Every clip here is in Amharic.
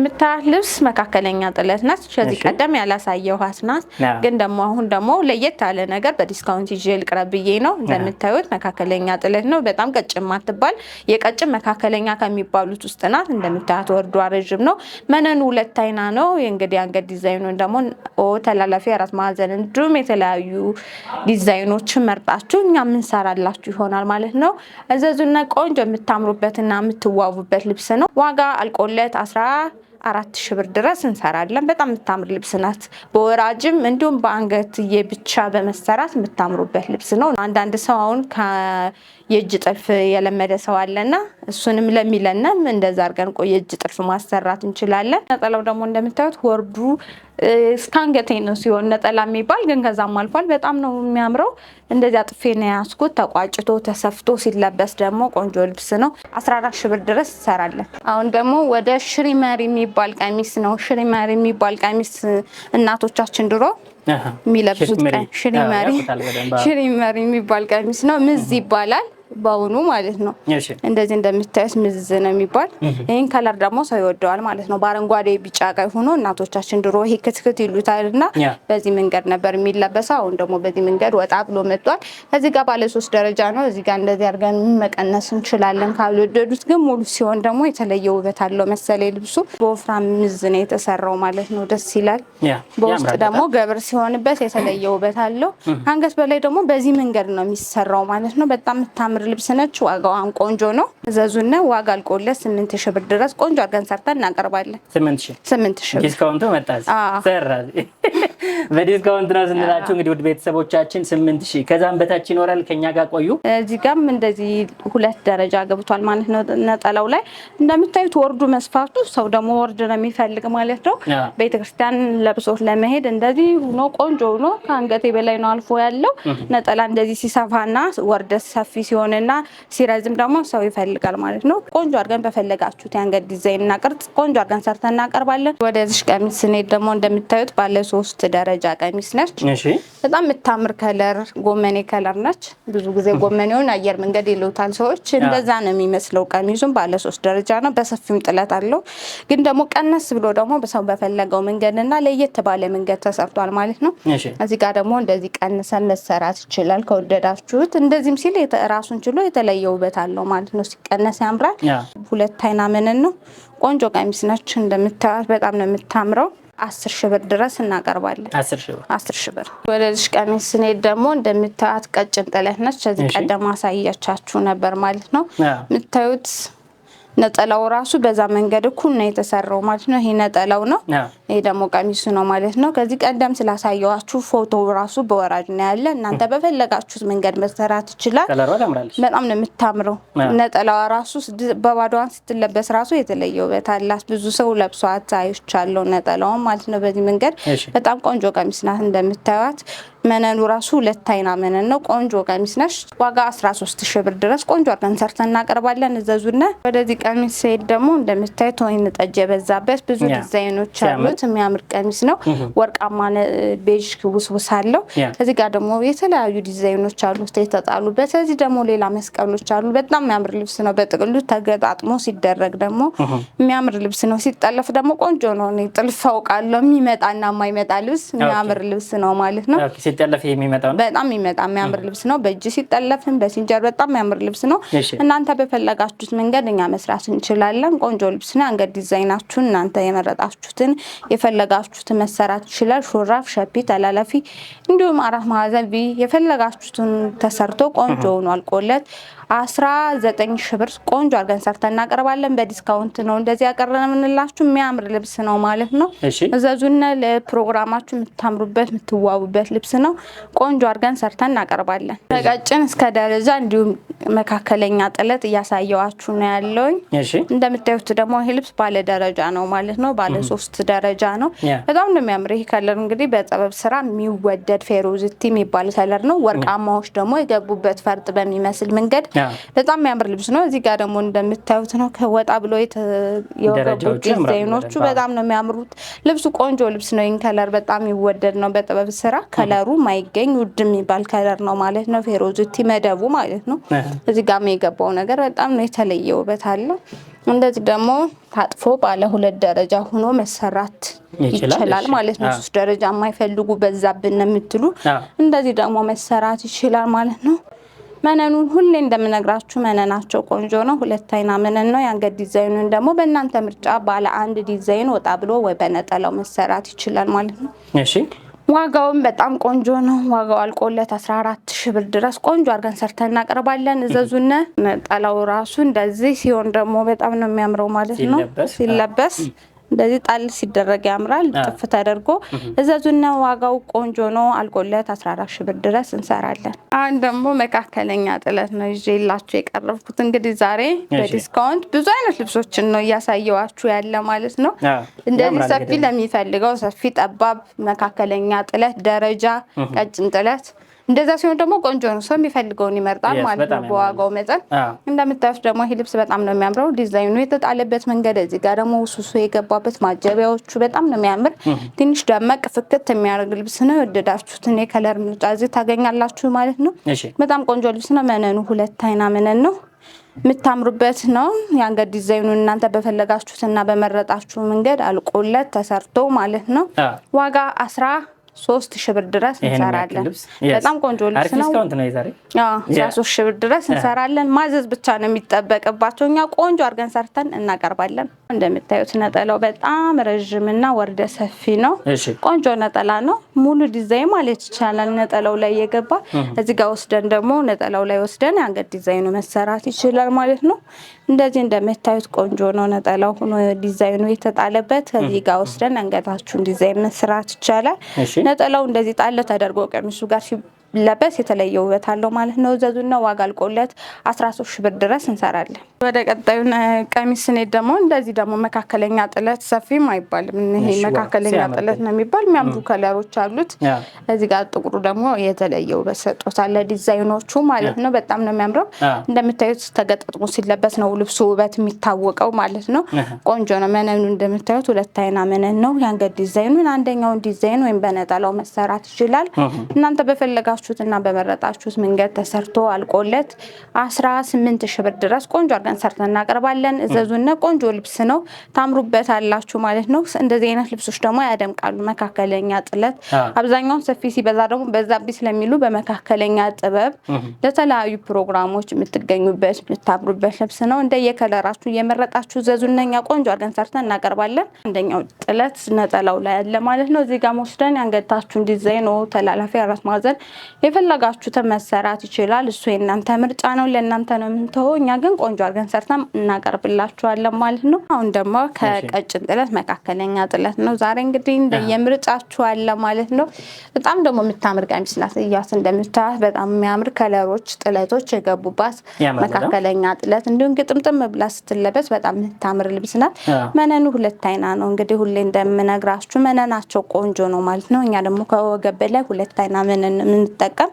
የምታያት ልብስ መካከለኛ ጥለት ናት። ከዚህ ቀደም ያላሳየኋት ናት፣ ግን ደግሞ አሁን ደግሞ ለየት ያለ ነገር በ discount ይዤ ልቅረብ ብዬ ነው። እንደምታዩት መካከለኛ ጥለት ነው። በጣም ቀጭን ማትባል የቀጭን መካከለኛ ከሚባሉት ውስጥ ናት። እንደምታያት ወርዷ ረዥም ነው። መነኑ ሁለት አይና ነው። እንግዲህ አንገት ዲዛይኑን ደግሞ ተላላፊ አራት ማዕዘን እንዲሁም የተለያዩ ዲዛይኖችን መርጣችሁ እኛ የምንሰራላችሁ ይሆናል ማለት ነው። እዘዙና ቆንጆ የምታምሩበትና የምትዋቡበት ልብስ ነው። ዋጋ አልቆለት 14,000 ብር ድረስ እንሰራለን። በጣም የምታምር ልብስ ናት። በወራጅም እንዲሁም በአንገትዬ ብቻ በመሰራት የምታምሩበት ልብስ ነው። አንዳንድ ሰው አሁን የእጅ ጥልፍ የለመደ ሰው አለና እሱንም ለሚለንም እንደዛ አድርገን የእጅ ጥልፍ ማሰራት እንችላለን። ነጠላው ደግሞ እንደምታዩት ወርዱ እስከ አንገቴ ነው ሲሆን ነጠላ የሚባል ግን ከዛም አልፏል። በጣም ነው የሚያምረው። እንደዚህ አጥፌ ነው ያስኩት። ተቋጭቶ ተሰፍቶ ሲለበስ ደግሞ ቆንጆ ልብስ ነው። 14,000 ብር ድረስ እንሰራለን። አሁን ደግሞ ወደ ሽሪመሪ የሚባል ቀሚስ ነው። ሽሪመሪ የሚባል ቀሚስ እናቶቻችን ድሮ የሚለብሱት ሽሪመሪ የሚባል ቀሚስ ነው። ምዝ ይባላል በአሁኑ ማለት ነው። እንደዚህ እንደምታዩት ምዝ ነው የሚባል። ይህን color ደግሞ ሰው ይወደዋል ማለት ነው። በአረንጓዴ ቢጫ፣ ቀይ ሆኖ እናቶቻችን ድሮ ይሄ ክትክት ይሉታል እና በዚህ መንገድ ነበር የሚለበሰው። አሁን ደግሞ በዚህ መንገድ ወጣ ብሎ መጥቷል። እዚህ ጋር ባለ ሶስት ደረጃ ነው። እዚህ ጋር እንደዚህ አድርገን መቀነስ እንችላለን። ካልወደዱት ግን ሙሉ ሲሆን ደግሞ የተለየ ውበት አለው መሰለኝ። ልብሱ በወፍራም ምዝ ነው የተሰራው ማለት ነው። ደስ ይላል። በውስጥ ደግሞ ገብር ሲሆንበት የተለየ ውበት አለው። አንገት በላይ ደግሞ በዚህ መንገድ ነው የሚሰራው ማለት ነው። በጣም የምታምር ልብስ ነች። ዋጋዋም ቆንጆ ነው። እዘዙና ዋጋ አልቆለት 8,000 ብር ድረስ ቆንጆ አድርገን ሰርተን እናቀርባለን። 8,000 ብር discount ኡ መጣ ሰራ በ discount ነው ስንላችሁ እንግዲህ ውድ ቤተሰቦቻችን 8,000 ከዛም በታች ይኖራል። ከኛ ጋር ቆዩ። እዚህ ጋም እንደዚህ ሁለት ደረጃ ገብቷል ማለት ነው። ነጠላው ላይ እንደምታዩት ወርዱ መስፋቱ ሰው ደግሞ ወርድ ነው የሚፈልግ ማለት ነው። ቤተክርስቲያን ለብሶት ለመሄድ እንደዚህ ሆኖ ቆንጆ ሆኖ ከአንገቴ በላይ ነው አልፎ ያለው ነጠላ እንደዚህ ሲሰፋና ወርደ ሰፊ ሲሆንና ሲረዝም ደግሞ ሰው ይፈልጋል ማለት ነው። ቆንጆ አድርገን በፈለጋችሁት የአንገት ዲዛይን እና ቅርጽ ቆንጆ አድርገን ሰርተን እናቀርባለን። ወደዚህ ቀሚስ ስንሄድ ደግሞ እንደምታዩት ባለ ሶስት ደረጃ ቀሚስ ነች። በጣም የምታምር color ጎመኔ color ነች። ብዙ ጊዜ ጎመኔውን አየር መንገድ ይሉታል ሰዎች፣ እንደዛ ነው የሚመስለው። ቀሚሱም ባለ ሶስት ደረጃ ነው። በሰፊም ጥለት አለው። ግን ደግሞ ቀነስ ብሎ ደግሞ ሰው በፈለገው መንገድ እና ለየት ባለ መንገድ ተሰርቷል ማለት ነው። እዚህ ጋር ደግሞ እንደዚህ ቀንሰን መሰራት ይችላል ከወደዳችሁት። እንደዚህም ሲል ራሱን ችሎ የተለየ ውበት አለው ማለት ነው። ሲቀነስ ያምራል። ሁለት አይና መነን ነው። ቆንጆ ቀሚስ ነች። እንደምታዩት በጣም ነው የምታምረው። 10,000 ብር ድረስ እናቀርባለን። 10,000 ብር። ወደዚህ ቀሚስ ስንሄድ ደግሞ እንደምታዩት ቀጭን ጥለት ነች። ከዚህ ቀደም አሳያቻችሁ ነበር ማለት ነው። የምታዩት ነጠላው ራሱ በዛ መንገድ እኩል ነው የተሰራው ማለት ነው። ይሄ ነጠላው ነው፣ ይሄ ደግሞ ቀሚሱ ነው ማለት ነው። ከዚህ ቀደም ስላሳየዋችሁ ፎቶ ራሱ በወራጅ ነው ያለ። እናንተ በፈለጋችሁት መንገድ መሰራት ይችላል። በጣም ነው የምታምረው። ነጠላዋ ራሱ በባዶዋን ስትለበስ ራሱ የተለየ ውበት አላት። ብዙ ሰው ለብሷት አይቻለሁ፣ ነጠላዋን ማለት ነው። በዚህ መንገድ በጣም ቆንጆ ቀሚስ ናት። እንደምታዩት መነኑ ራሱ ሁለት አይና መነን ነው። ቆንጆ ቀሚስ ነች። ዋጋ 13,000 ብር ድረስ ቆንጆ አድርገን ሰርተን እናቀርባለን። እዘዙና ወደዚህ ቀሚስ ስሄድ ደግሞ እንደምታዩት ወይን ጠጅ የበዛበት ብዙ ዲዛይኖች አሉት። የሚያምር ቀሚስ ነው። ወርቃማ beige ውስውስ አለው። እዚህ ጋር ደግሞ የተለያዩ ዲዛይኖች አሉት የተጣሉበት። እዚህ ደግሞ ሌላ መስቀሎች አሉ። በጣም የሚያምር ልብስ ነው። በጥቅሉ ተገጣጥሞ ሲደረግ ደግሞ የሚያምር ልብስ ነው። ሲጠለፍ ደግሞ ቆንጆ ነው። እኔ ጥልፍ አውቃለሁ። የሚመጣና የማይመጣ ልብስ የሚያምር ልብስ ነው ማለት ነው። ሲጠለፍ የሚመጣው ነው። በጣም የሚመጣ የሚያምር ልብስ ነው። በእጅ ሲጠለፍም በሲንጀር በጣም የሚያምር ልብስ ነው። እናንተ በፈለጋችሁት መንገድ እኛ መስራት እንችላለን። ቆንጆ ልብስ ነው። አንገት ዲዛይናችሁን እናንተ የመረጣችሁትን የፈለጋችሁትን መሰራት ይችላል። ሹራብ፣ ሸፒ፣ ተላላፊ እንዲሁም አራት ማዕዘን V የፈለጋችሁትን ተሰርቶ ቆንጆ ሆኖ አልቆለት 19,000 ብር ቆንጆ አድርገን ሰርተን እናቀርባለን። በ discount ነው እንደዚህ ያቀረብንላችሁ። የሚያምር ልብስ ነው ማለት ነው። እዘዙና ለፕሮግራማችሁ የምታምሩበት የምትዋቡበት ልብስ ነው። ቆንጆ አድርገን ሰርተን እናቀርባለን። ከቀጭን እስከ ደረጃ እንዲሁም መካከለኛ ጥለት እያሳየዋችሁ ነው ያለውኝ። እንደምታዩት ደግሞ ይሄ ልብስ ባለ ደረጃ ነው ማለት ነው። ባለ ሶስት ደረጃ ነው። በጣም ነው የሚያምር። ይሄ color እንግዲህ በጥበብ ስራ የሚወደድ ፌሮዝቲ የሚባል color ነው። ወርቃማዎች ደግሞ የገቡበት ፈርጥ በሚመስል መንገድ በጣም የሚያምር ልብስ ነው። እዚህ ጋር ደግሞ እንደምታዩት ነው ከወጣ ብሎ የወገቡት ዲዛይኖቹ በጣም ነው የሚያምሩት። ልብሱ ቆንጆ ልብስ ነው። ይህን color በጣም የሚወደድ ነው። በጥበብ ስራ color ኡ ማይገኝ ውድ የሚባል color ነው ማለት ነው። ፌሮዝቲ መደቡ ማለት ነው። እዚህ ጋር የገባው ነገር በጣም ነው የተለየ ውበት አለው። እንደዚህ ደግሞ ታጥፎ ባለ ሁለት ደረጃ ሆኖ መሰራት ይችላል ማለት ነው። ሶስት ደረጃ የማይፈልጉ በዛብን የምትሉ እንደዚህ ደግሞ መሰራት ይችላል ማለት ነው። መነኑን ሁሌ እንደምነግራችሁ መነናቸው ቆንጆ ነው። ሁለት አይና መነን ነው። የአንገት ዲዛይኑን ደግሞ በእናንተ ምርጫ ባለ አንድ ዲዛይን ወጣ ብሎ ወይ በነጠላው መሰራት ይችላል ማለት ነው። እሺ ዋጋውም በጣም ቆንጆ ነው። ዋጋው አልቆለት 14 ሺህ ብር ድረስ ቆንጆ አድርገን ሰርተን እናቀርባለን። እዘዙነ። ነጠላው ራሱ እንደዚህ ሲሆን ደግሞ በጣም ነው የሚያምረው ማለት ነው ሲለበስ እንደዚህ ጣል ሲደረግ ያምራል። ጥፍ ተደርጎ እዘዙና ዋጋው ቆንጆ ነው። አልቆለት 14 ሺህ ብር ድረስ እንሰራለን። አሁን ደግሞ መካከለኛ ጥለት ነው ይዤላችሁ የቀረብኩት። እንግዲህ ዛሬ በ discount ብዙ አይነት ልብሶችን ነው እያሳየዋችሁ ያለ ማለት ነው። እንደዚህ ሰፊ ለሚፈልገው ሰፊ፣ ጠባብ፣ መካከለኛ ጥለት፣ ደረጃ፣ ቀጭን ጥለት እንደዛ ሲሆን ደግሞ ቆንጆ ነው። ሰው የሚፈልገውን ይመርጣል ማለት ነው በዋጋው መጠን። እንደምታዩት ደግሞ ይህ ልብስ በጣም ነው የሚያምረው። ዲዛይኑ የተጣለበት መንገድ፣ እዚህ ጋር ደግሞ ሱሱ የገባበት ማጀቢያዎቹ በጣም ነው የሚያምር። ትንሽ ደመቅ ፍክት የሚያደርግ ልብስ ነው። የወደዳችሁትን የ color ምርጫ እዚህ ታገኛላችሁ ማለት ነው። በጣም ቆንጆ ልብስ ነው። መነኑ ሁለት አይና መነን ነው። የምታምሩበት ነው። የአንገት ዲዛይኑ እናንተ በፈለጋችሁትና በመረጣችሁ መንገድ አልቆለት ተሰርቶ ማለት ነው። ዋጋ 13 ሺህ ብር ድረስ እንሰራለን። በጣም ቆንጆ ልብስ ነው። 13 ሺህ ብር ድረስ እንሰራለን። ማዘዝ ብቻ ነው የሚጠበቅባቸው። እኛ ቆንጆ አድርገን ሰርተን እናቀርባለን። እንደምታዩት ነጠላው በጣም ረዥምና ወርደ ሰፊ ነው። ቆንጆ ነጠላ ነው። ሙሉ ዲዛይን ማለት ይቻላል ነጠላው ላይ የገባ። እዚህ ጋር ወስደን ደግሞ ነጠላው ላይ ወስደን የአንገት ዲዛይኑ መሰራት ይችላል ማለት ነው። እንደዚህ እንደምታዩት ቆንጆ ነው ነጠላው ሆኖ ዲዛይኑ የተጣለበት። እዚህ ጋር ወስደን አንገታችሁን ዲዛይን መስራት ይቻላል። ነጠላው እንደዚህ ጣል ተደርጎ ቀሚሱ ጋር ሲለበስ የተለየ ውበት አለው ማለት ነው። እዘዙና ዋጋ አልቆለት 13 ሺህ ብር ድረስ እንሰራለን። ወደ ቀጣዩ ቀሚስ ስንሄድ ደግሞ እንደዚህ ደግሞ መካከለኛ ጥለት፣ ሰፊም አይባልም ይሄ መካከለኛ ጥለት ነው የሚባል፣ የሚያምሩ color ኦች አሉት። እዚህ ጋር ጥቁሩ ደግሞ የተለየ ውበት ሰጥቶታል ለዲዛይኖቹ ማለት ነው። በጣም ነው የሚያምረው። እንደምታዩት ተገጣጥሞ ሲለበስ ነው ልብሱ ውበት የሚታወቀው ማለት ነው። ቆንጆ ነው። መነኑ እንደምታዩት ሁለት አይና መነን ነው። የአንገት ዲዛይኑን አንደኛውን ዲዛይን ወይም በነጠላው መሰራት ይችላል። እናንተ በፈለጋችሁት እና በመረጣችሁት መንገድ ተሰርቶ አልቆለት 18 ሺህ ብር ድረስ ቆንጆ አድርገን ሰርተን እናቀርባለን። እዘዙና ቆንጆ ልብስ ነው፣ ታምሩበታላችሁ ማለት ነው። እንደዚህ አይነት ልብሶች ደግሞ ያደምቃሉ። መካከለኛ ጥለት አብዛኛውን ሰፊ ሲበዛ ደግሞ በዛብኝ ስለሚሉ በመካከለኛ ጥበብ ለተለያዩ ፕሮግራሞች የምትገኙበት የምታምሩበት ልብስ ነው። እንደየከለራችሁ እየመረጣችሁ እዘዙና እኛ ቆንጆ አድርገን ሰርተን እናቀርባለን። አንደኛው ጥለት ነጠላው ላይ ያለ ማለት ነው። እዚህ ጋር ወስደን የአንገታችሁን ዲዛይን ተላላፊ አራት ማዕዘን የፈለጋችሁትን መሰራት ይችላል። እሱ የእናንተ ምርጫ ነው፣ ለእናንተ ነው የምንተወው። እኛ ግን ቆንጆ አድርገን ሰርተን እናቀርብላችኋለን ማለት ነው። አሁን ደግሞ ከቀጭን ጥለት መካከለኛ ጥለት ነው ዛሬ እንግዲህ እንደየምርጫችሁ አለ ማለት ነው። በጣም ደግሞ የምታምር ቀሚስ ናት። እያት እንደምታያት በጣም የሚያምር color ኦች ጥለቶች የገቡባት መካከለኛ ጥለት እንዲሁም ግጥምጥም ብላ ስትለበስ በጣም የምታምር ልብስ ናት። መነኑ ሁለት አይና ነው። እንግዲህ ሁሌ እንደምነግራችሁ መነናቸው ቆንጆ ነው ማለት ነው። እኛ ደግሞ ከወገብ በላይ ሁለት አይና መነን የምንጠቀም፣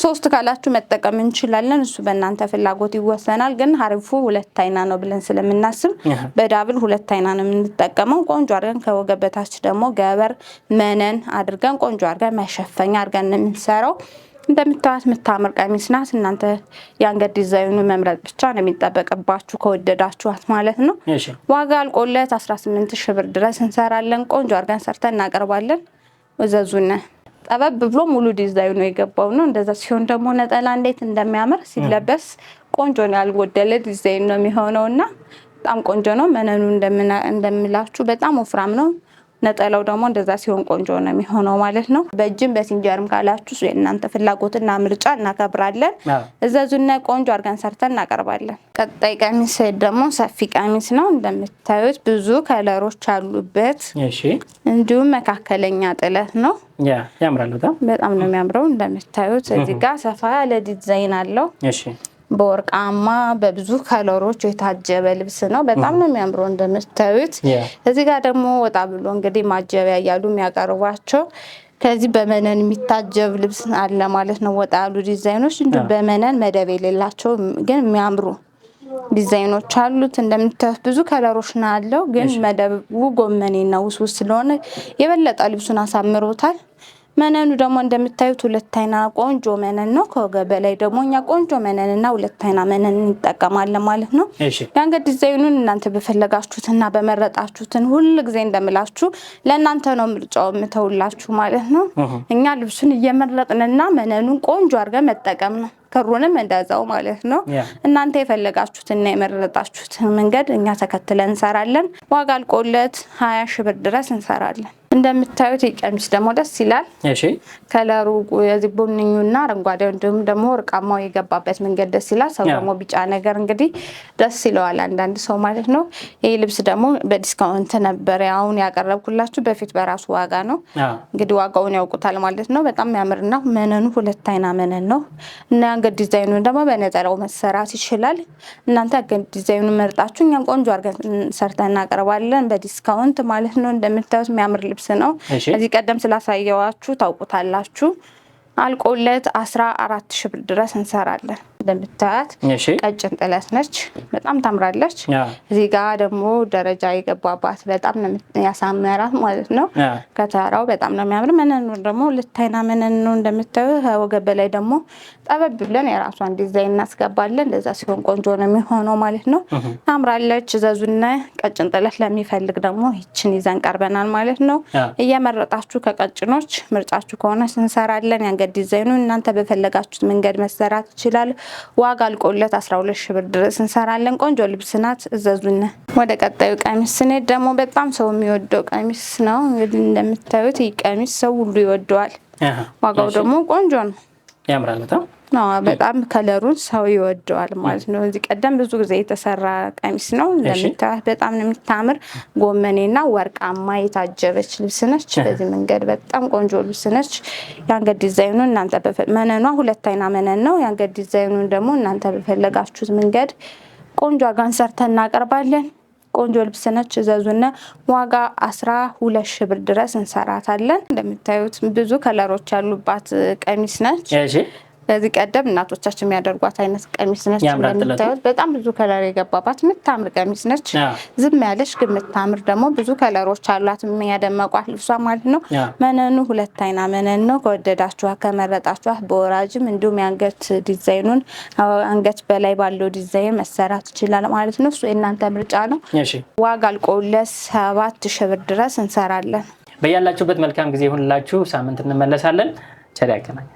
ሶስት ካላችሁ መጠቀም እንችላለን። እሱ በእናንተ ፍላጎት ይወሰናል። ግን አሪፉ ሁለት አይና ነው ብለን ስለምናስብ በ double ሁለት አይና ነው የምንጠቀመው። ቆንጆ አድርገን ከወገብ በታች ደግሞ ገበር መነን አድርገን ቆንጆ አድርገን መሸፈኛ አድርገን ነው የምንሰራው። እንደምታዩት የምታምር ቀሚስ ናት። እናንተ የአንገት ዲዛይኑ መምረጥ ብቻ ነው የሚጠበቅባችሁ ከወደዳችኋት ማለት ነው። ዋጋ አልቆለት 18 ሺህ ብር ድረስ እንሰራለን። ቆንጆ አድርገን ሰርተን እናቀርባለን። እዘዙን። ጠበብ ብሎ ሙሉ ዲዛይኑ የገባው ነው። እንደዛ ሲሆን ደግሞ ነጠላ እንዴት እንደሚያምር ሲለበስ ቆንጆ ነው። ያልጎደለ ዲዛይን ነው የሚሆነው እና በጣም ቆንጆ ነው። መነኑ እንደምላችሁ በጣም ወፍራም ነው። ነጠላው ደግሞ እንደዛ ሲሆን ቆንጆ ነው የሚሆነው ማለት ነው። በእጅም በሲንጀርም ካላችሁ የእናንተ ፍላጎትና ምርጫ እናከብራለን። እዘዙና ቆንጆ አድርገን ሰርተን እናቀርባለን። ቀጣይ ቀሚስ ደግሞ ሰፊ ቀሚስ ነው። እንደምታዩት ብዙ color ኦች አሉበት። እንዲሁም መካከለኛ ጥለት ነው። ያምራል። በጣም በጣም ነው የሚያምረው። እንደምታዩት እዚህ ጋር ሰፋ ያለ ዲዛይን አለው። በወርቃማ በብዙ color ኦች የታጀበ ልብስ ነው። በጣም ነው የሚያምረው እንደምታዩት። እዚህ ጋር ደግሞ ወጣ ብሎ እንግዲህ ማጀቢያ እያሉ የሚያቀርቧቸው ከዚህ በመነን የሚታጀብ ልብስ አለ ማለት ነው። ወጣ ያሉ ዲዛይኖች እንዲሁም በመነን መደብ የሌላቸው ግን የሚያምሩ ዲዛይኖች አሉት። እንደምታዩት ብዙ color ኦች ነው ያለው፣ ግን መደቡ ጎመኔና ውስውስ ስለሆነ የበለጠ ልብሱን አሳምሮታል። መነኑ ደግሞ እንደምታዩት ሁለት አይና ቆንጆ መነን ነው። ከወገብ በላይ ደግሞ እኛ ቆንጆ መነንና ሁለት አይና መነን እንጠቀማለን ማለት ነው። የአንገት ዲዛይኑን እናንተ በፈለጋችሁትና በመረጣችሁትን ሁል ጊዜ እንደምላችሁ ለእናንተ ነው ምርጫው የምተውላችሁ ማለት ነው። እኛ ልብሱን እየመረጥንና መነኑን ቆንጆ አድርገን መጠቀም ነው። ክሩንም እንደዛው ማለት ነው። እናንተ የፈለጋችሁትና የመረጣችሁትን መንገድ እኛ ተከትለን እንሰራለን። ዋጋ አልቆለት 20 ሺህ ብር ድረስ እንሰራለን። እንደምታዩት የቀሚስ ደግሞ ደስ ይላል። Color ኡ የዚህ ቡኒውና አረንጓዴው እንዲሁም ደግሞ ወርቃማው የገባበት መንገድ ደስ ይላል። ሰው ደግሞ ቢጫ ነገር እንግዲህ ደስ ይለዋል አንዳንድ ሰው ማለት ነው። ይህ ልብስ ደግሞ በ discount ነበር አሁን ያቀረብኩላችሁ። በፊት በራሱ ዋጋ ነው እንግዲህ ዋጋውን ያውቁታል ማለት ነው። በጣም የሚያምርና መነኑ ሁለት አይና መነን ነው እና የአንገት ዲዛይኑን ደግሞ በነጠላው መሰራት ይችላል። እናንተ አንገት ዲዛይኑን መርጣችሁ እኛም ቆንጆ አድርገን ሰርተን እናቀርባለን በ discount ማለት ነው። እንደምታዩት የሚያምር ልብስ ነው። ከዚህ ቀደም ስላሳየዋችሁ ታውቁታላችሁ። አልቆለት 14 ሺህ ብር ድረስ እንሰራለን። እንደምታያት ቀጭን ጥለት ነች፣ በጣም ታምራለች። እዚህ ጋ ደግሞ ደረጃ የገባባት በጣም ያሳመራት ማለት ነው። ከተራው በጣም ነው የሚያምር። መነኑ ደግሞ ሁለት አይና መነን ነው እንደምታዩ። ከወገብ በላይ ደግሞ ጠበብ ብለን የራሷን ዲዛይን እናስገባለን። እንደዛ ሲሆን ቆንጆ ነው የሚሆነው ማለት ነው። ታምራለች። እዘዙና ቀጭን ጥለት ለሚፈልግ ደግሞ ይችን ይዘን ቀርበናል ማለት ነው። እየመረጣችሁ ከቀጭኖች ምርጫችሁ ከሆነ እንሰራለን። የአንገት ዲዛይኑ እናንተ በፈለጋችሁት መንገድ መሰራት ይችላል። ዋጋ አልቆለት 12 ሺህ ብር ድረስ እንሰራለን። ቆንጆ ልብስ ናት፣ እዘዙን። ወደ ቀጣዩ ቀሚስ ስንሄድ ደግሞ በጣም ሰው የሚወደው ቀሚስ ነው። እንግዲህ እንደምታዩት ይህ ቀሚስ ሰው ሁሉ ይወደዋል። ዋጋው ደግሞ ቆንጆ ነው፣ ያምራል በጣም በጣም color ኡን ሰው ይወደዋል ማለት ነው። እዚህ ቀደም ብዙ ጊዜ የተሰራ ቀሚስ ነው። እንደምታዩት በጣም ነው የምታምር ጎመኔና ወርቃማ የታጀበች ልብስ ነች። በዚህ መንገድ በጣም ቆንጆ ልብስ ነች። የአንገት ዲዛይኑ እናንተ መነኗ ሁለት አይና መነን ነው። የአንገት ዲዛይኑን ደግሞ እናንተ በፈለጋችሁት መንገድ ቆንጆ አድርገን ሰርተን እናቀርባለን። ቆንጆ ልብስ ነች። እዘዙና ዋጋ 12 ሺህ ብር ድረስ እንሰራታለን። እንደምታዩት ብዙ color ኦች ያሉባት ቀሚስ ነች። ከዚህ ቀደም እናቶቻችን የሚያደርጓት አይነት ቀሚስ ነች። እንደምታዩት በጣም ብዙ color የገባባት የምታምር ቀሚስ ነች። ዝም ያለች ግን የምታምር ደግሞ ብዙ color ኦች አሏት የሚያደመቋት ልብሷ ማለት ነው። መነኑ ሁለት አይና መነን ነው። ከወደዳችኋት ከመረጣችኋት በወራጅም እንዲሁም የአንገት ዲዛይኑን አንገት በላይ ባለው ዲዛይን መሰራት ይችላል ማለት ነው። እሱ የእናንተ ምርጫ ነው። ዋጋ አልቆለት 7 ሺህ ብር ድረስ እንሰራለን። በያላችሁበት መልካም ጊዜ ይሁንላችሁ። ሳምንት እንመለሳለን። ቸር ያገናኛል።